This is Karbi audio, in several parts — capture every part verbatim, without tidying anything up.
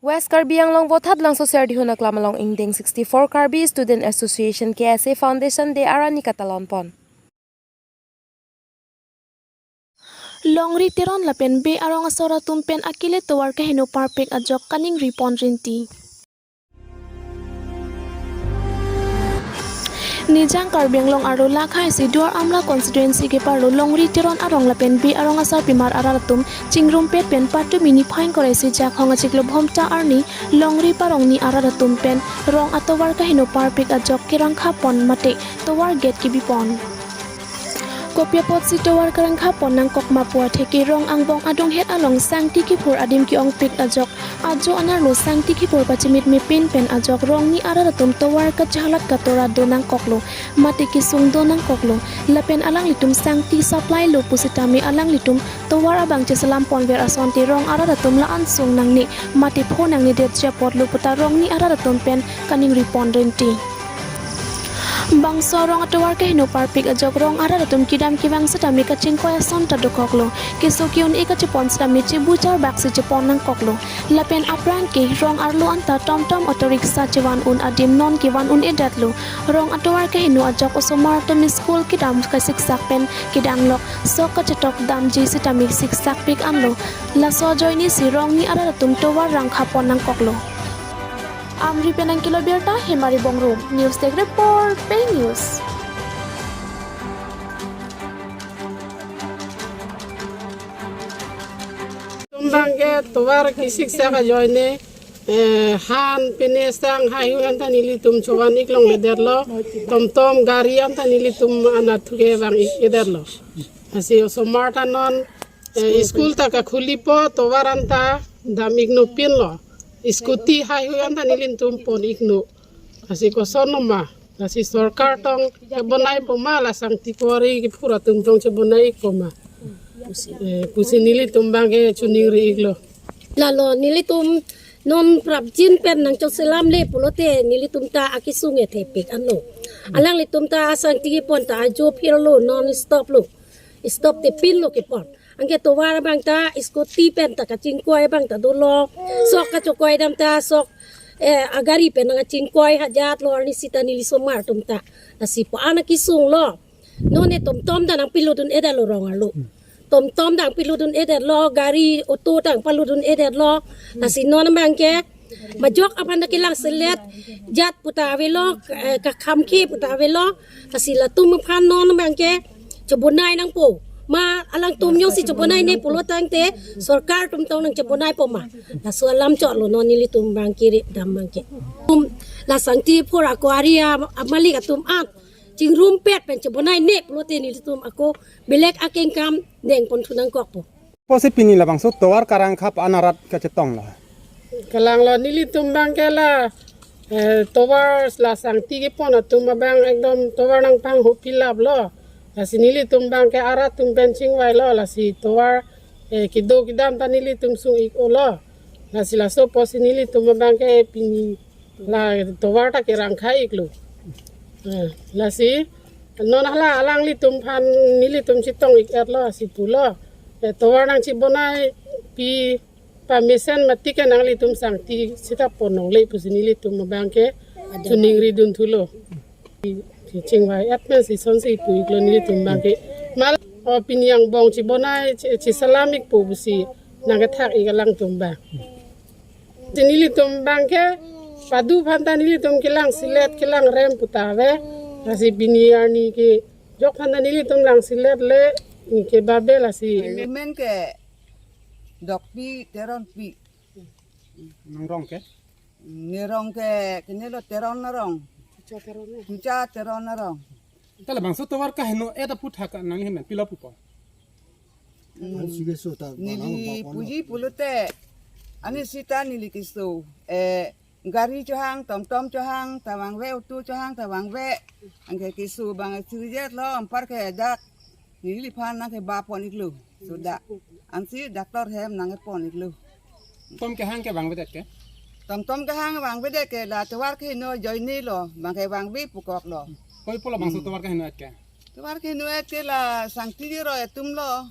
West Karbi Anglong Vothatlangso Serdihun Aklam along ingdeng sixty-four Karbi Student Association K S A Foundation Day arni katalon pon. Longri Teron lapen Bey arong asor atum pen akele tovar kaheno parpik ajok kaningri pon rinti. Nijang Karbi Anglong arlo lakha isi Duar Amla constituency keparlo Longri Teron arong lapen Bey arong asarpimar arat atum chingrumpet pen patumi niphai ingkoi ra isi Jakhong achiklo Bhomta arni Longri Parongni arat atum pen rong atovar kaheno parpik ajok kerangkha pon mate tovar gate kebi pon. Kopi apotsi tovar kerangkha pon nangkok ma pu athe ke rong angbong adunghet along sangti kiphur adim ke-ongpik ajok ajo anerlo sangti kiphur pachimit mepin pen ajok rongni arat atum tovar kachehalat katora do nangkoklo mate kesung do nangkoklo lapen alanglitum sangti supply lo pusitame alanglitum tovar abang cheselam ponver asonte rong arat atum la-an sung nangne mate pho nangnedet ji apotlo puta rongni arat atum pen kaningri pon rinti. Bangso rong atovar kaheno parpik ajok rong arat atum kedam kevang setame kachingkoi ason ta dokoklo. Keso ke-un-e kachepon setame chebu charbak si chepon nangkoklo. Lapen aphrang ke rong arlo anta tomtom auto rickshaw chevan un adim non kevan un-edetlo. Rong atovar kaheno ajok osomar atum school kedam kasiksak pen kedanglok sok kachetok damji setame siksak pik anlo. Laso ajoine si rongni arat atum tovar rangkha pon nangkoklo. Amri pen nangkelo birta Hemari Bongrung, News Desk Report, Pei News. Tum abang ke tovar kesiksak ajoine, eh, han pine sang haihui anta nelitum chovan ik longledetlo. Tomtom gari anta nelitum anatthu kevang ik-edetlo. Lasi osomar ta non, eh, school ta kakhuli po tovar anta dam ikno pinlo. Scooty haihui anta nelitum pon ikno. Lasi koson lo ma. Lasi sorkar tong chebonai po ma la sangti quarry kiphur atum tong chebonai ik po ma. Eh, pusi nelitum abang ke choningri iklo. Lalo nelitum non prapjin pen nangchoselamle pulote nelitum ta akesung ethepik anlo. Alanglitum ta asangti kepon ta ajo phirlo non stop lo. Stop te pinlo kepon. Anke tovar abang ta scooty pen ta kachingkoi abang ta dolo. Sok kachokoi dam ta sok, eh, agari pen nangkachingkoi hajat lo arni sita neli osomar atum ta. Lasi po ana kesung lo. Nonne tomtom ta nangpiludun-edetlo rong arlo. Tomtom ta nangpiludun-edetlo, gari auto ta nangpaludun-edetlo. Lasi non abang ke majok aphan ta kelangselet jat puta avelo, eh, kakhangkhe puta avelo. Lasi latum aphan non abang ke chebonai nangpo. Ma alangtum jongsi chebonai ne pulo tangte sorkar atum tong nangchebonai po ma. Laso alam chotlo non nelitum abang ke ri dam abang ke. Tum la sangti phur ako ari a, amalik atum an chingrumpet pen chebonai ne pulote nelitum ako belek akengkam dengponthu nangkokpo. Pusi pini labangso tovar karangkha pon arat kachetong la. Kalanglo nelitum abang ke la, eh, tovar la sangti kepon atum abang ekdom tovar nangpanghu pilaplo. Lasi nelitum abang ke arat atum pen chingvailo lasi tovar, eh, kedo kedam ta nelitum sung ik-olo. Lasi laso pusi nelitum abang ke pini la tovar ta kerangkha iklo. Eh, lasi non hala alanglitum aphan nelitum chetong ik-etlo si pulo. Eh, tovar nangchebonai pi pamesen mati ke nanglitum sangti sita pon longle pusi nelitum abang ke choningri dunthulo. Chingvai-et pen si sonsi pu iklo nelitum abang ke. Mal o pini angbong chebonai che, cheselam ikpo pusi nangkethak ik alangtum abang. Si nelitum abang ke padu aphan ta nelitum kelangselet kelangrem puta ave. Lasi pini arni kejok aphan ta nelitum langselet le ke babe lasi. Amen ke Dokpi Teronpi. Nang rong ke? Ne rong ke, kene lo Teron arong. Pucha Teron ne. Pucha Teron arong. Ta labangso tovar kaheno-et aphuthak nangli hem pilo pupo. Hmm. Neli puji pulote, ani sita neli keso. Eh, gari chohang, tomtom chohang, ta vangve, auto chohang, ta vangve. Anke keso abang sirijet lo, anpar ke dak neliphan nangkeba pon iklo. Sudah. Ansi doctor hem nangkepon iklo. Tom kehang ke vangvedet ke? Tomtom kehang vangvedet ke la tovar keheno ajoine lo, abang ke vangve pukoklo. Koi pulo bangso tovar keheno-et ke? Tovar keheno-et ke la sangti kero atum lo.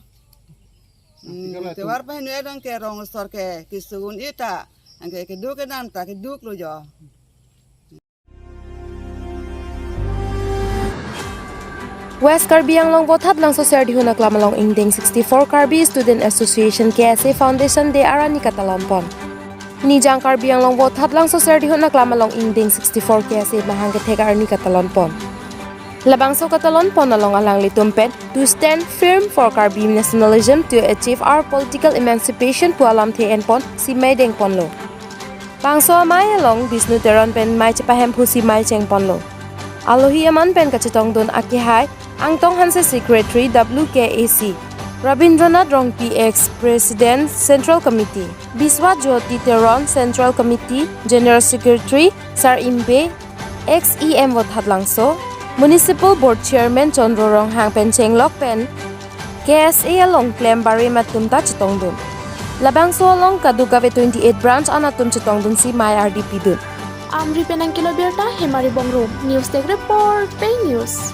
Sangti kero atum. Tovar paheno-et abang ke rong asor ke keso un-e ta Anke keduk kenan ta keduk lo jo. West Karbi Anglong Vothatlangso Serdihun Aklam along ingdeng sixty-four Karbi Student Association K S A Foundation Day arni katalon pon. Nijang Karbi Anglong Vothatlangso Serdihun Aklam along ingdeng sixty-four K S A mahang kethek arni katalon pon. Labangso katalon pon along alanglitum pen "To stand firm for Karbi nationalism to achieve our political emancipation" pu alamthe en pon simai deng ponlo. Bangso amei along Bishnu Teron pen mei chepahemphu simai cheng ponlo. Alohi aman pen kachetongdun akehai Angtong Hanse, Secretary W K A C, Rabindranath Rongpi, ex President Central Committee, Biswa Jyoti Teron, Central Committee General Secretary, Sar Imbe, ex E M Vothatlangso, Municipal Board Chairman Chandra Ronghang pen chenglok pen K S A along klem barim atum ta chetongdun. Labangso along kadokave twenty-eight branch an atum chetongdun simai ardi pidun. Amri pen nangkelo birta Hemari Bongrung, News Desk Report, Pei News.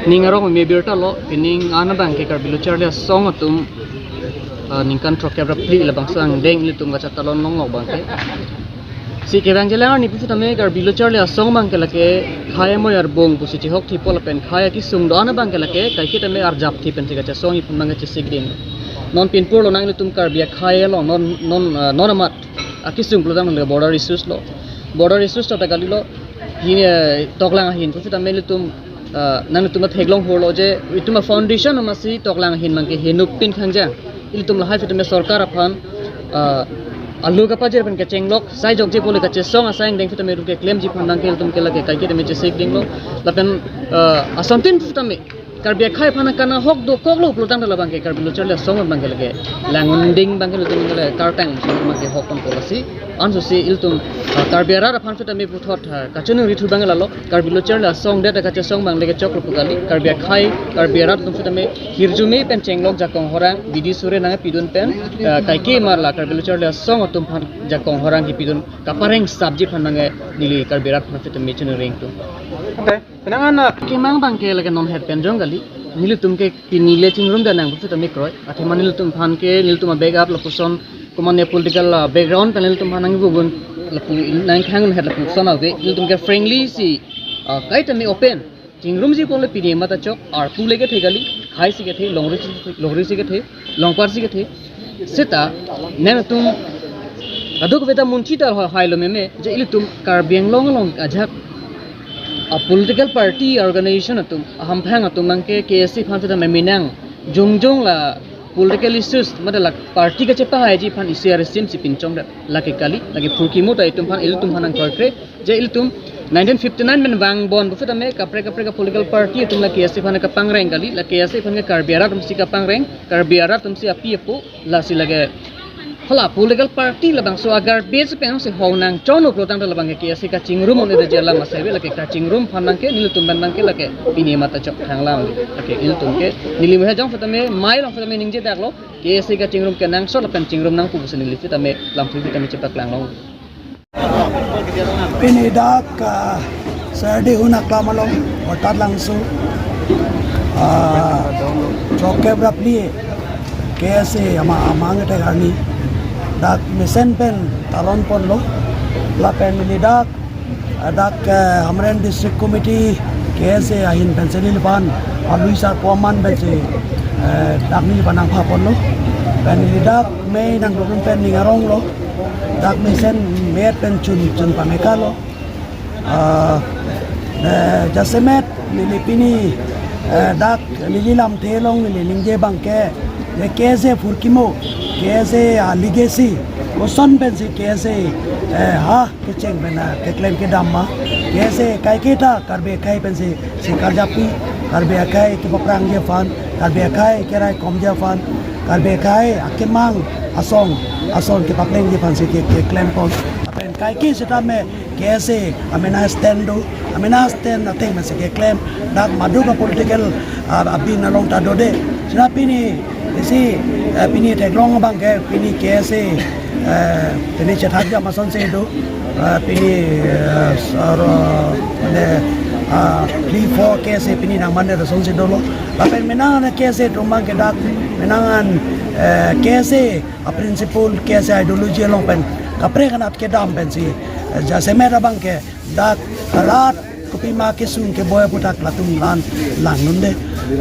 Ning arong me birta lo, pining an abangke Karbi Lo Charli Asong atum, ah, ningkan throkkep ra phli labangso angdeng ilitum kachetalon longlok abangke. Si kevang jelang arni pusitame Karbi Lo Charli Asong abangke lake khei amoi arbung pusi chehok thipo lapen khei akesung do-an abangke lake kaiketame arjap thi pensi kachesong ipun abangke chesik ding. Non pinpur lonang ilitum Karbi akhei along non, non, ah, non amat akesung pulo tangte border issues lo. Border issues ta kali lo. Hini, eh, toklang ahin pusitame ilitum, ah, nangtum theklong hurlo je itum a-foundation amatsi toklang ahin abangke henupin khangjang. Ilitum lahai pusitame sorkar aphan, ah, alu kapajir pen kachenglok sai jokje pule kachesong asai angdeng pusitame itum keklemji aphan abangke ilitum ke lake kaiketame chesik dinglo. Lapen, ah, asontin pusitame Karbi akhei aphan kana hok dokoklo pulo tangte labangke Karbi Lo Charli Asong abangke lake langding abangke ilitum ke lake kartang abangke hok pon polasi. Ansosi ilitum, ah, Karbi arat aphan pusitame puthot, ah, kachiningri thu abang lalo, Karbi Lo Charli Asong det kachesong abang lake choklo pu kali, Karbi akhei, Karbi arat atum pusitame hirjume pen chenglok jakong horang bidi sore nangpidun pen, ah, kaike mar la Karbi Lo Charli Asong atum aphan jakong horang kipidun kapareng sapji aphan abangke neli Karbi arat aphan pusitame chiningri thu. Okay. Penang an, ah, kemang abangke lake non het pen jong kali. Nelitum ke pini le chingrumdun nang pusitame kroi. Athema nelitum aphan ke nelitum a-back up lapuson komatne political, ah, background pen nelitum aphan nangbugun lapu nangkhang het lapuson ave. Nelitum ke frankly si, ah, kaitame open chingrumji ponle pini mata chok arpu le kethe kali, khei si kethe, longri si, longri si kethe, longpar si kethe. Seta nangtum kadokave ta munchi ta ha-, hailo meme je ilitum Karbi Anglong along ajak a-political party organization atum, ahamphang atum abangke K S A aphan seta meminang jongjong la political issues mate la party kachepahaiji aphan isi arisim si pinchong det lake kali, lake phurkimo ta itum aphan ilitum aphan nangkroikre. Je ilitum nineteen fifty-nine pen vangbom pusitame kaprek kaprek a-political party atum la K S A aphan kapangreng kali, la K S A aphan ke Karbi arat atumsi kapangreng, Karbi arat atumsi api apo, lasi lake hala political party labangso a-garbage pen si hong nangchonglo pulo tangte labangke K S A kachingrum un-e de je alam asai ave, lake kachingrum aphan abangke nelitum abangke lake pini mata chok thanglang. Lake nelitum ke neli mehe jong pusitame mei along pusitame ningje daklo, K S A kachingrum kenangsot lapen chingrum nangpo pusi neli pusitame lamthe pusitame chepaklang long. Pini dak, ah, Serdihun Aklam along Vothatlangso, ah, throkkep ra phli K S A ama-, amang kethek arni dak mesen pen talon ponlo. Lapen neli dak, ah, dak, ah, Hamren District Committee K S A ahin pensi neliphan alui sar poman pensi, eh, dak neliphan nangpha ponlo. Pen neli dak mei nangdukdun pen ning aronglo. Dak mesen met pen chun chun pamekalo. Ah, eh, jasemet neli pini, eh, dak neli lamthe along neli ningje abangke, je K S A phurkimo, K S A a-legacy, koson pensi K S A, eh, ha kecheng pen, ah, keklem kedam ma, K S A kaike ta Karbi akhei pensi si karjapi, Karbi akhei kepaprangji aphan, Karbi akhei keraikomji aphan, Karbi akhei akemang asong, asong kepaplengji aphansi ke, keklem pon. Lapen kaike sitame K S A amena stand do, amena stand ateng pensi keklem, dak maduk a-political, ah, abin along ta dode. Sita pini, isi, eh, pini theklong abangke, pini K S A, eh, pini chethak jam asonsi do, eh, pini, eh, sar, eh, ne, Ah, plea for K S A pini nang mane rasong si dolo. Lapen menang an K S A atum abang ke dak, menang an, eh, K S A a principle, K S A ideology along pen kaprek anat kedam pensi, eh, jasemet abang ke dak rat kopima kesung keboi aputhak latum lan langdunde.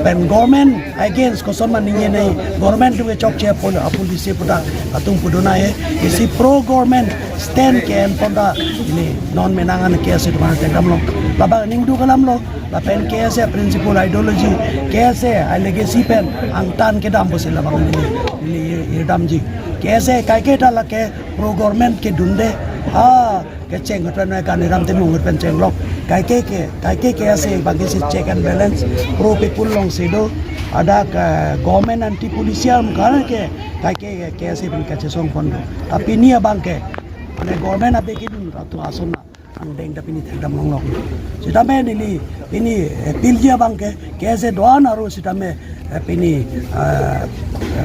Pen government against kosonma ningje nei, government atum kechokche pol-, a policy aputhak latum pudun ahe. Isi pro government stand ke-en pon ta ili non menang an K S A atum aphan thekdamlong. Labang ning duk alam lo, lapen K S A principle, ideology, K S A a legacy pen angtan kedam pusi labang ili, ili irdamji. K S A kaike ta lake pro government kedunde. Ah, kecheng hutpen kan Ram Timung hutpen chenglok. Kaike ke, kaike K S A abang ke si check and balance, pro people along si do. Hadak, eh, government anti pollution kan ke, kaike K S A pen kachesong pon do. Tapi pini abang ke, mane government abe kedun ratu ason na angdeng ta pini thekdamlonglok. Sitame neli pini, eh, appeal ji abang ke, K S A do-an aru sitame, eh, pini, eh,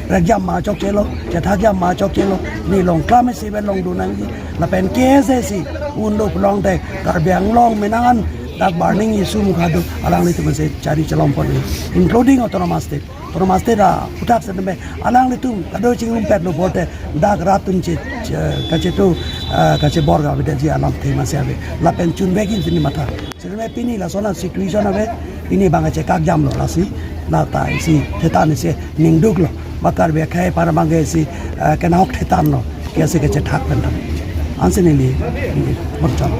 prekjam ma chokchelo, chethakjam ma chokchelo, neli long klam si pen longdun nangji. Lapen K S A si unlo pulote Karbi Anglong menang an dak burning issue mukha do, alanglitum si chari chelom pon, including autonomous state. Autonomous state aputhak sitame alanglitum kado chingrumpetlo pulote dak rat atum che, che, kachetu, ah, kachebor ka avedet ji alam thema si ave. Lapen chunvek in sini matha. Sitame pini lason an situation ave, pini abang kachekakjamlo lasi, lata isi thetan isi ning duklo. Ba Karbi akhei aphan abang ke isi, ah, kenok thetanlo, K S A kachethak pen ta. Ansi neli, neli, borcham.